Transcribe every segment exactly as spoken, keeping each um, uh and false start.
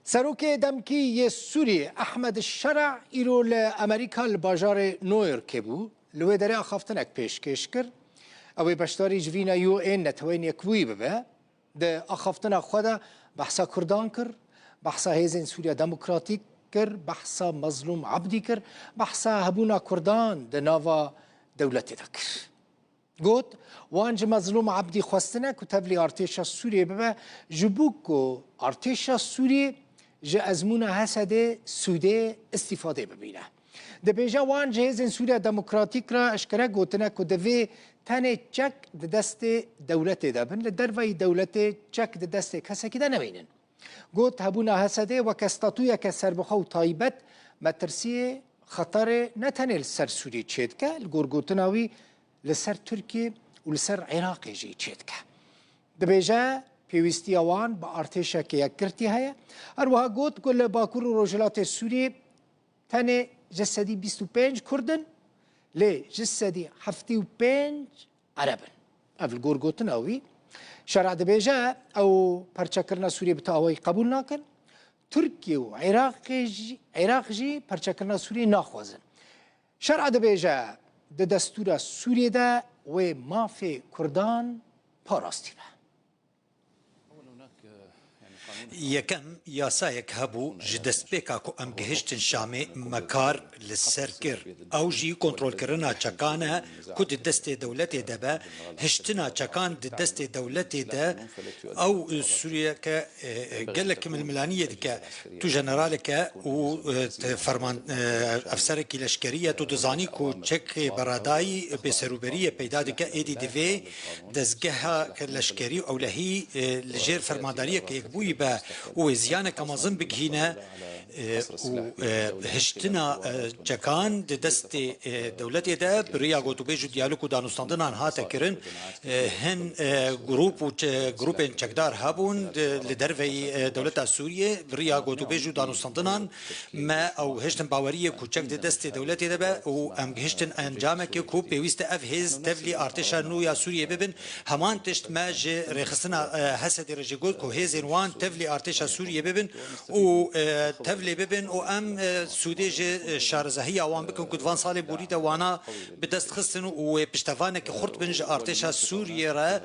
Serokê demkî yê Sûriyê Ehmed Şera îro li Amerîka li bajarê New Yorkê bû. Li wê derê axaftinek pêşkêş kir. Ew ê beşdarî civîna U N Neteweyên Yekbûyî bibe. Di axaftina xwe de behsa Kurdan kir, behsa Hêzên Sûriya Demokratîk kir, behsa Mezlûm Ebdî kir, behsa hebûna Kurdan di nava dewletê de kir. Got, wan ji Mezlûm Ebdî xwestine ku tevlî artêşa Sûriyê bibe, ji bo ku artêşa Sûriyê ji ezmûna Hesedê sûdê îstîfadê bibîne. Dibêje, wan ji Hêzên Sûriya Demokratîk re eşkere gotine ku divê tenê çek di destê dewletê de bin, li derveyî dewletê çek di destê kesekî de nemînin. Got, hebûna Hesedê weke statûyeke serbixwe û taybet metirsiyê, xeterê ne tenê li ser Sûriyê çêdike, li gor gotina wî li ser Tirkiye û li ser Iraqê jî çêdike. Dibêje, pêwîstiya wan bi artêşeke yekgirtî heye. Her wiha got ku li Bakur û Rojhilatê Sûriyê tenê ji sedî bîst û pênc Kurd in, lê ji sedî heftê û pênc Ereb in. Ev li gor gotina wî. Şera dibêje, ew perçekirina Sûriyê bi tu awayî qebûl nakin. Tirkiye û Iraqê jî, Iraq jî perçekirina Sûriyê naxwazin. Şera dibêje, di destûra Sûriyê de wê mafê Kurdan parastî be. Yekem, yasayek hebû, ji destpêka ku em gihiştin Şamê, me kar li ser kir. Ew jî kontrolkirina çekan e ku di destê dewletê de be, hiştina çekan di destê dewletê de, ew Sûriyeke, e, e, gelek milmilaniyê dike. Tu jeneralek e û, e, te ferman, e, efserekî leşkerî ye. Tu dizanî ku çekê beradayî bêserûberiyê peyda dike, êdî divê dezgeha leşkerî û ewlehî, e, li jêr fermandariyeke yekbûyî be û wê ziyaneke mezin bigihîne, e, û, e, hiştina, e, çekan di destê, e, dewletê de bi riya gotûbêj û diyalog û danûstandinan hate kirin. E, hin, e, grûp û çe-, grûpên çekdar hebûn di, li derveyî, e, dewleta Sûriyê bi riya gotûbêj û danûstandinan me ew hiştin baweriyê ku çek di destê dewletê de be û em gihiştin encamekê ku pêwîst e ev hêz tevlî artêşa nû ya Sûriyê bibin. Heman tişt me ji rêxistina, e, Hesedê re jî got ku hêzên wan tevlî artêşa Sûriyê bibin û, e, tevlê bibin û em, e, sûdê ji, e, şarezehiya wan bikin ku di van salên borî de wana bi dest xistin û wê piştevaneke xurt bin ji artêşa Sûriyê re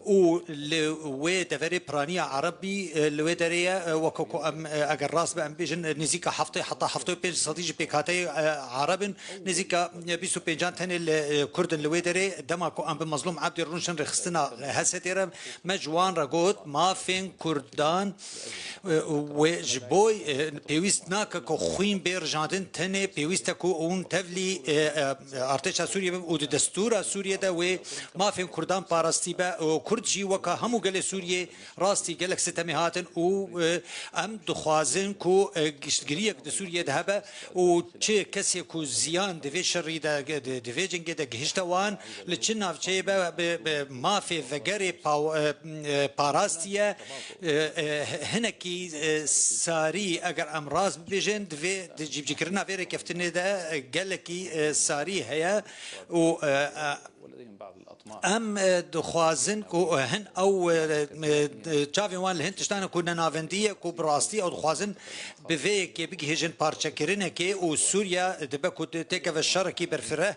û li wê deverê piraniya Erebî, e, li wê derê ye, e, weke ku em, e, eger rast be em bêjin, e, nêzîka heftê heta heftê û pênc sedî ji pêkhateyê, e, Ereb in, nêzîka, e, bîst û pêncan tenê li, e, Kurd in li wê derê. Dema ku em bi Mezlûm Ebdî rûniştin rêxistina, e, Hesedê re, me ji wan re got, mafên Kurdan, e, wê ji bo, e, pêwîst nake ku xwîn bê rijandin, tenê pêwîst e ku hûn tevlî, e, e, artêşa Sûriyê bin û di destûra Sûriyê de wê mafên Kurdan parastî be û Kurd jî weka hemû gelê Sûriyê rastî gelek sitemê hatin û, e, em dixwazin ku, e, giştgiriyek di Sûriyê de hebe û çi kesê ku ziyan di vê şerî de, di, di vê cengê de gihişte wan, li çi navçeyê be, bi, bi mafê vegerê paw-, e, e, parastiye, e, e, hinekî, e, sarî, eger em rast bibêjin, di vê, di cîbicîkirina vê rêkeftinê de, e, gelekî, e, sarî heye û, e, e, em, e, dixwazin ku, e, hin ew, e, e, çavên wan li hin tiştan e ku ne navendî ye, ku bi rastî ew dixwazin bi vê yekê bigihêjin parçekirinekê û Sûriya dibe ku têkeve şerekî berfireh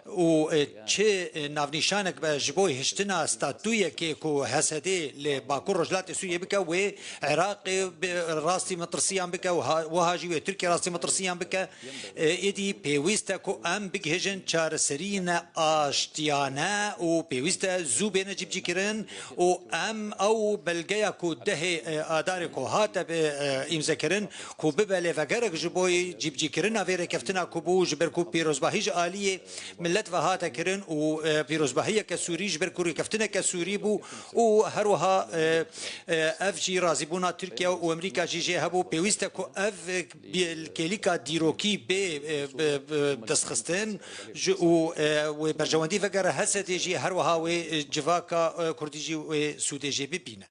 û, e, çi, e, navnîşanek be ji bo hiştina statûyekê ku Hesedê li Bakur Rojhilatê Sûriyê bike, wê Iraqê bi rastî metirsiyan bike û ha-, wiha jî wê Tirkiye rastî metirsiyan bike. E, êdî pêwîst e ku em bigihêjin çareseriyine aştiyane û pêwîst e zû bêne cîbicîkirin û em ew belgeya ku dehê, e, Adarê ku hate bi, e, îmzekirin ku bibe lêvegerek ji bo cîbicîkirina vê rêkeftina ku bû, ji ber ku pîrozbahî ji aliyê milet ve hate kirin û, e, pîrozbahiyeke Sûrî ji ber ku rêkeftineke Sûrî bû û her wiha, e, e, ev jî razîbûna Tirkiye û Amerîka jî jê hebû. Pêwîst e ku ev, e, bi-, kêlîka dîrokî bê, e, bi, bi destxistin ji, û, e, wê berjewendî vegere Hesedê jî her wiha wê, e, civaka, e, Kurdî jî wê sûdê jê bibîne.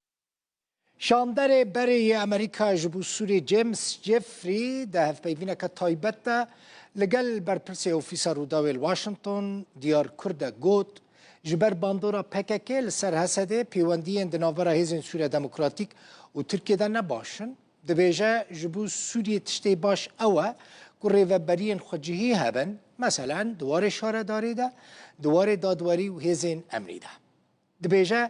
Şanderê berê yê Amerîka ji bo Sûriyê James Jeffrey di hevpeyvîneke taybet de li gel berpirsê Ofîsa Rûdawê li Washington diyar kir de got, ji ber bandora P K K li ser Hesedê pêwendiyên di navbera Hêzên Sûriya Demokratîk û Tirkiyê de ne baş in. Dibêje, ji bo Sûriyê tiştê baş ew e ku rêveberiyên xwecihî hebin, meselen di warê şaredarî de, di warê dadwerî û hêzên emnî de. Dibêje,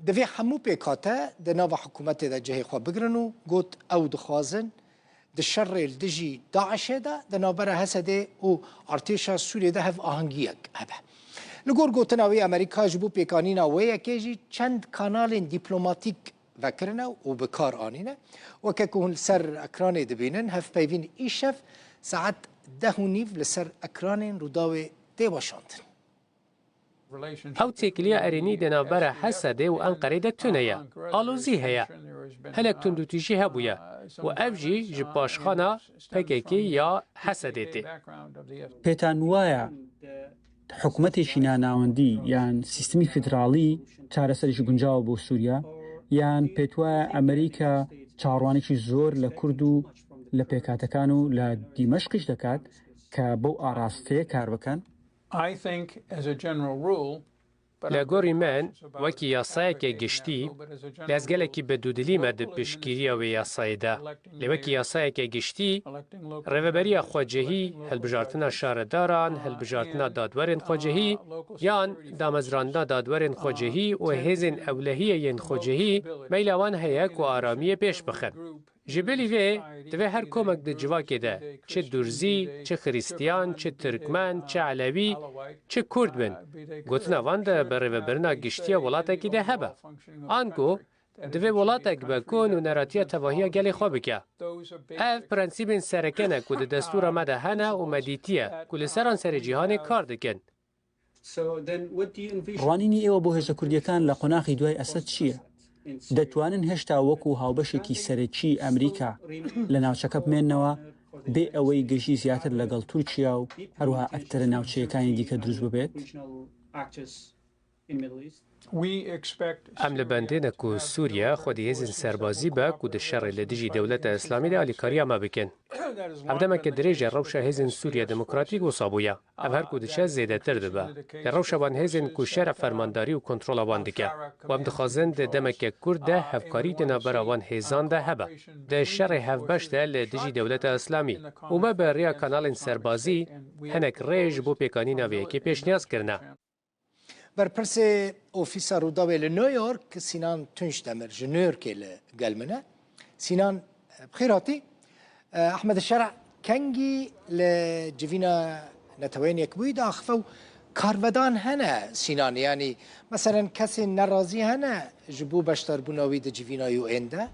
divê hemû pêkhate di nava hikûmetê de cihê xwe bigirin û got, ew dixwazin di şerê li dijî DAIŞê de di navbera HSDê û artêşa Sûriyê de hevahengiyek hebe. Li gor gotina wî, Amerîka ji bo pêkanîna wê yekê jî çend kanalên dîplomatîk vekirine û bi kar anîne. Weke ku hûn li ser ekranê dibînin, hevpeyvîn îşev saet deh û nîv li ser ekranên Rûdawê tê weşandin. Ew têkiliya erênî di navbera HSDê û Enqerê de tune ye. Alozî heye. Hinek tundûtîjî hebûye û ev jî ji paşxana P K K ya HSDê tê. پێتان وایە حکومەتێکی ناناوەندی یان سیستمی فیدراڵی چارەسەرێکی گونجاوە بۆ سووریا؟ یان پێت وایە ئەمریکا چاڕوانێکی زۆر لە کورد و لە پێکاتەکان و لە دیمەشقیش دەکات کە بەو ئاراستەیە کار بکەن؟ I think, as a general rule, لە گۆڕی من، وەکی یاسایەکێ گشتی، لێزگەلێکی بە دوودلی مە di piştgiriya wê yasayê de. Lê wekî yasayeke giştî, rêveberiya xwecihî, hilbijartina şaredaran, hilbijartina dadwerên xwecihî, yan damezrandina dadwerên xwecihî û hêzên ewlehiyê yên xwecihî, meyla wan heye ku aramiyê pêş bixin. Ji bilî vê, divê her komek di civakê de, çi Durzî, çi Xirîstiyan, çi Tirkmen, çi Elewî, çi Kurd bin, gotina van de bi rêvebirina giştiya welatekî de hebe. Ango, divê welatek be ku nûneratiya tevahiya gelê xwe bike. Ev prensîbên sereke ne ku di destûra me de hene û me dîtiye ku li seranserê cîhanê kar dikin. ڕوانینی ئێوە بۆ هێزە کوردییەکان لە قۆناغی دوای ئەسەد چییە؟ دەتوانن هێشتا وەکو هاوبەشێکی سەرەکی ئەمریکا لە ناوچەکە بمێننەوە بێ ئەوەی گەشی زیاتر لەگەڵ تورکیا و هەروەها ئەکتەرە ناوچەیەکانی دیکە دروست ببێت؟ Em li bendê ne ku Sûriye xwedî hêzên serbazî be ku di şerê li dijî dewleta Îslamî de alîkariya me bikin. Ev demeke dirêj e rewşa hêzên Sûriye Demokratîk wisa bûye. Ev her ku diçe zêdetir dibe. Lê rewşa van hêzên ku şer e fermandarî û kontrola wan dike. Û em dixwazin di demeke kurt de hevkarî di navbera van hêzan de hebe. Di şerê hevbeş de li dijî dewleta Îslamî. Û me bi rêya kanalên serbazî hinek rê ji bo pêkanîna vê yekê pêşniyaz kirine. Berpirsê Ofîsa Rûdawê li New York, Sînan Tunçdemir ji New Yorkê li gel min e. Sînan, bi xêr hatî. Ehmed Şer'a, kengî li civîna Neteweyên Yekbûyî diaxive û karvedan hene Sînan, yanî meselen kesên nerazî hene ji bo beşdarbûna wî di civîna U N de?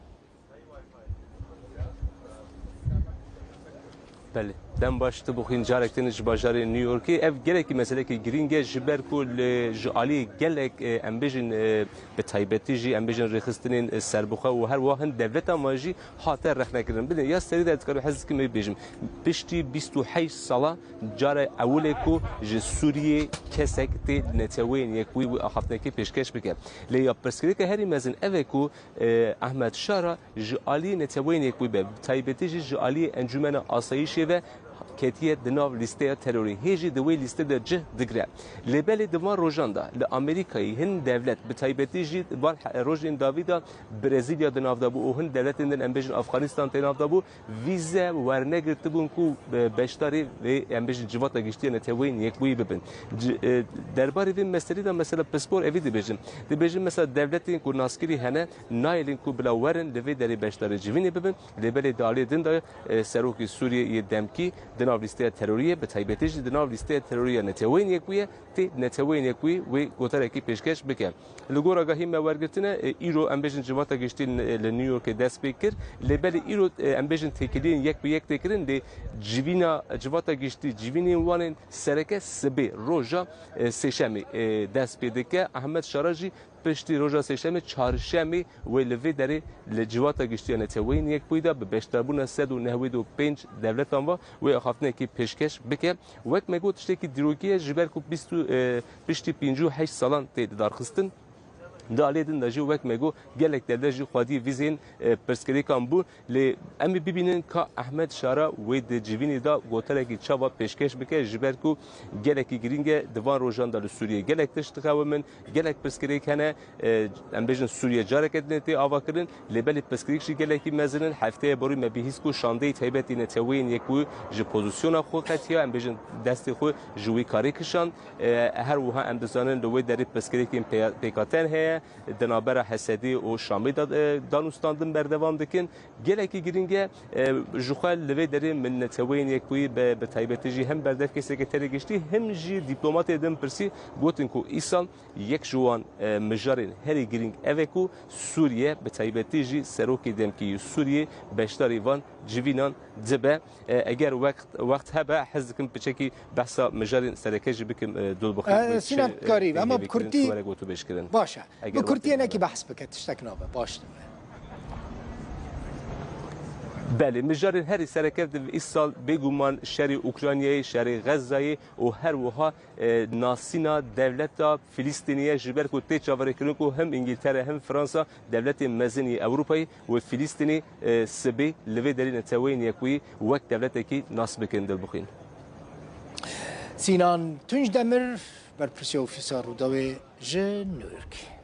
Belê. Dem baş, tu bixwîn carek din ji bajarê New Yorkê. Ev gelekî meselekî girîng e, ji ber ku li, ji alî gelek, e, em bêjin, e, bi taybetî jî em bêjin rêxistinên, e, serbixwe û her wiha hin dewleta me jî hate rexnekirin. Bidin ya serî de dikarim hez dikim bêjim. Piştî bîst û heşt sala cara ewil e ku ji Sûriyê kesek tê Neteweyên Yekbûyî wî axaftinekê pêşkeş bike. Lê ya pirsgirêke herî mezin ev e ku, e, Ehmed Şara ji alî Neteweyên Yekbûyî be, bi taybetî jî ji alî Encûmena Asayîşê ve ketiye di nav lîsteya terorê. Hê jî di wê lîste de cih digire. Lê belê di van rojan de li Amerîkayê hin dewlet, bi taybetî jî van he-, rojên dawî de Brezîlya di nav de bû û hin dewletên din, em bêjin Afxanistan tê nav de bû, vîze wernegirtibûn ku be-, beşdarî vê, em bêjin civata giştî ya Neteweyên Yekbûyî bibin. Ci-, e, derbarê vê meselê de mesela pispor evî dibêjin. Dibêjin mesela dewletên ku naskirî hene, nayêlin ku bila werin li vê derê beşdarê civînê bibin. Lê belê di aliyê din de, e, serokê Sûriyê yê demkî di nav lîsteya terorî ye, bi taybetî jî di nav lîsteya terorî ya Neteweyên Yekbûyî ye, tê Neteweyên Yekbûyî wê gotarekî pêşkeş bike. Li gor agahî me wergirtine, e, îro em bêjin civata giştî li, li New Yorkê dest pê kir. Lê belê îro, e, em bêjin têkiliyên yek bi yek tê kirin, lê civîna, civata giştî, civînên wan ên sereke sibê roja, e, sêşemê, e, dest pê dike. Ehmed Şara jî piştî roja sêşemê, çarşemê wê li vê derê li Civata Giştî ya Neteweyên Yekbûyî de bi beşdarbûna sed û newêd û pênc dewletan ve wê axaftinekî pêşkeş bike. Wek me got, tiştekî dîrokî ye, ji ber ku bîst û, e, piştî pêncî û heşt salan tê lidarxistin. Di aliyê din de jî wek me got gelek dewlet jî xwedî vîzên, e, pirsgirêkan bûn. Lê em ê bibînin ka Ehmed Şara wê di civînê de gotelekî çawa pêşkêş bike, ji ber ku gelekî girîng e, di van rojan de li Sûriyê gelek tişt dixewimin, gelek pirsgirêk hene, e, em bêjin Sûriye careke din tê avakirin, lê belê pirsgirêk jî gelekî mezin in. Hefteyê borî me bihîst ku şandeyî taybetî Neteweyên Yekbûyî ji pozîsyona xwe qetiya, em bêjin destê xwe ji wî karê kişand. E, her wiha em dizanin li wê derê pirsgirêkên pêya-, pêkaten heye, di navbera Hesedê û Şamê de, e, danûstandin berdewam dikin. Gelekî girîng e, e, ji xwe li vê derê min Neteweyên Yekbûyî bi, bi taybetî jî hem berdevkê Sekreterê Giştî hem jî dîplomatê din pirsî, gotin ku îsal yek ji wan, e, mijarên herî girîng ev e ku Sûriye, bi taybetî jî serokê demkî yî Sûriyê beşdarî van civînan dibe. E, eger wext, wext hebe, hez dikim piçekî behsa mijarên sereke jî bikim, e, Dulbixî. E, Wê Sinan çi, e, Karî, ama bi pêngevê kirin, kurtî çi were gotûbêj kirin? Baş e. Eger Bi kurtî wextê yenekî hebe. Behs bike, tiştek nabe. Baş dibe. Belê, mijarên herî sereke di îsal bêguman şerê Ukraynayê, şerê Xezzayê û her wiha, e, nasîna dewleta Filîstînî ye, ji ber ku tê çaverêkirin ku hem Îngîltere hem Fransa, dewletên mezin yê Ewropayê, wê Filîstînê, e, sibê li vê derê Neteweyên Yekbûyî wek dewletekî nas bikin, Dilbixwîn. Sînan Tunç Demir, berpirsê Ofîsa Rûdawê ji New Yorkê.